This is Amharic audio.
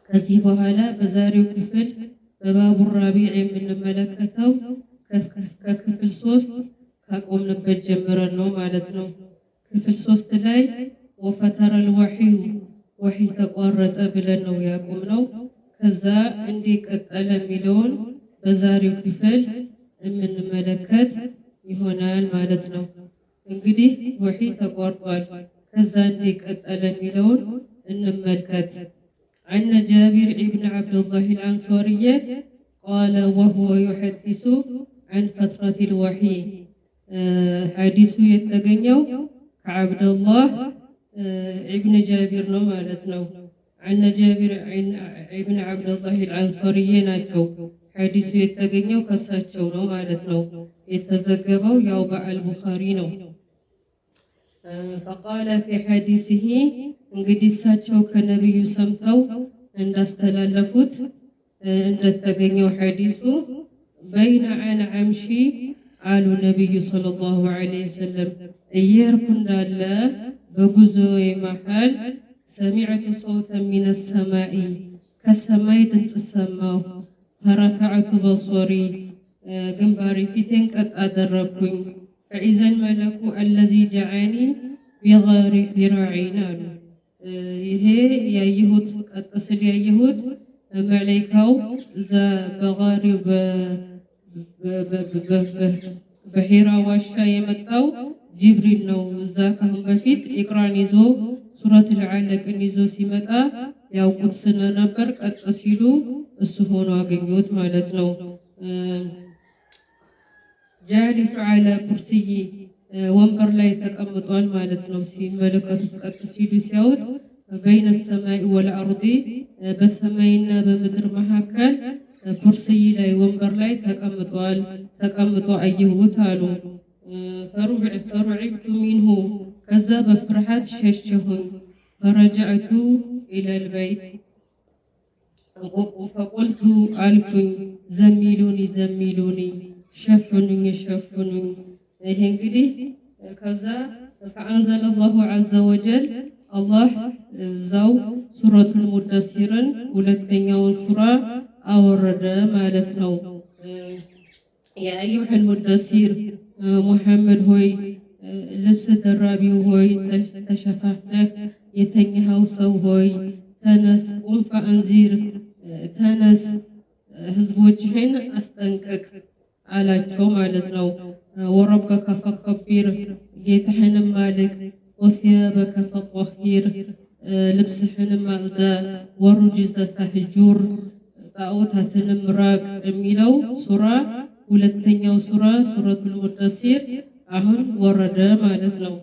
ከዚህ በኋላ በዛሬው ክፍል በባቡ ራቢዕ የምንመለከተው ከክፍል 3 ካቆምንበት ጀምረን ነው ማለት ነው። ክፍል 3 ላይ وفتر الوحي ወሕይ ተቋረጠ ብለን ነው ያቆምነው። ከዛ እንዴት ቀጠለ የሚለውን በዛሬው ክፍል የምንመለከት ይሆናል ማለት ነው። እንግዲህ ወሕይ ተቋርጧል። ከዛ እንዴት ቀጠለ የሚለውን እንመልከት። عن جابر بن عبد الله الأنصاري قال وهو يحدث عن فترة الوحي። ሐዲሱ የተገኘው ከዓብደላህ ኢብን ጃቢር ነው ማለት ነው። عن جابر ابن عبد الله الأنصاري ናቸው። ሐዲሱ የተገኘው ከሳቸው ነው ማለት ነው። የተዘገበው ያው በአልቡኻሪ ነው። فقال في حديثه፣ እንግዲህ እሳቸው ከነቢዩ ሰምተው እንዳስተላለፉት እንደተገኘው ሐዲሱ بين أنا أمشي አሉ ነቢዩ صلى الله عليه وسلم፣ እየሄድኩ እንዳለ በጉዞዬ መሃል سمعت صوتا من السماء፣ ከሰማይ ድምፅ ሰማሁ። فرفعت بصري፣ ግንባሬ ፊቴን ቀጥ አደረግኩኝ። فإذا الملك الذي جاءني بغار حراء አሉ። ይሄ ያየሁት ቀጥ ስል ያየሁት መላኢካው እዛ በጋሪ በሂራ ዋሻ የመጣው ጅብሪል ነው። እዛ ካሁን በፊት ኢቅራን ይዞ ሱረቱል ዓለቅን ይዞ ሲመጣ ያውቁት ስለነበር ቀጥ ሲሉ እሱ ሆኖ አገኙት ማለት ነው። جالس على كرسي፣ ወንበር ላይ ተቀምጧል ማለት ነው። ሲመለከቱት ቀጥ ሲሉ ሲያዩት بين السماء والأرض፣ በሰማይና በምድር መካከል كرسي ላይ ወንበር ላይ ተቀምጧል፣ ተቀምጦ አየሁት አሉ። فرعبت منه፣ ከዛ በፍርሃት ሸሸሁኝ። فرجعت إلى البيت فقلت አልኩኝ زملوني زملوني፣ ሸፍኑኝ ሸፍኑኝ። ይሄ እንግዲህ ከዛ فأنزل الله عز وجل፣ አላህ እዛው ሱረቱል ሙደሲርን ሁለተኛውን ሱራ አወረደ ማለት ነው። يا أيها المدثر፣ ሙሐመድ ሆይ፣ ልብስ ደራቢው ሆይ፣ ተሸፋፍነህ የተኛኸው ሰው ሆይ፣ ተነስ፣ قم فأنذر፣ ተነስ ህዝቦችህን አስጠንቅቅ አላቸው ማለት ነው። وربك فكبر፣ ጌታህንም አልቅ፣ وثيابك فطهر፣ ልብስህንም አጽዳ፣ والرجز فاهجر፣ ጣዖታትንም ራቅ የሚለው ሱራ ሁለተኛው ሱራ ሱረቱል ሙደሲር አሁን ወረደ ማለት ነው።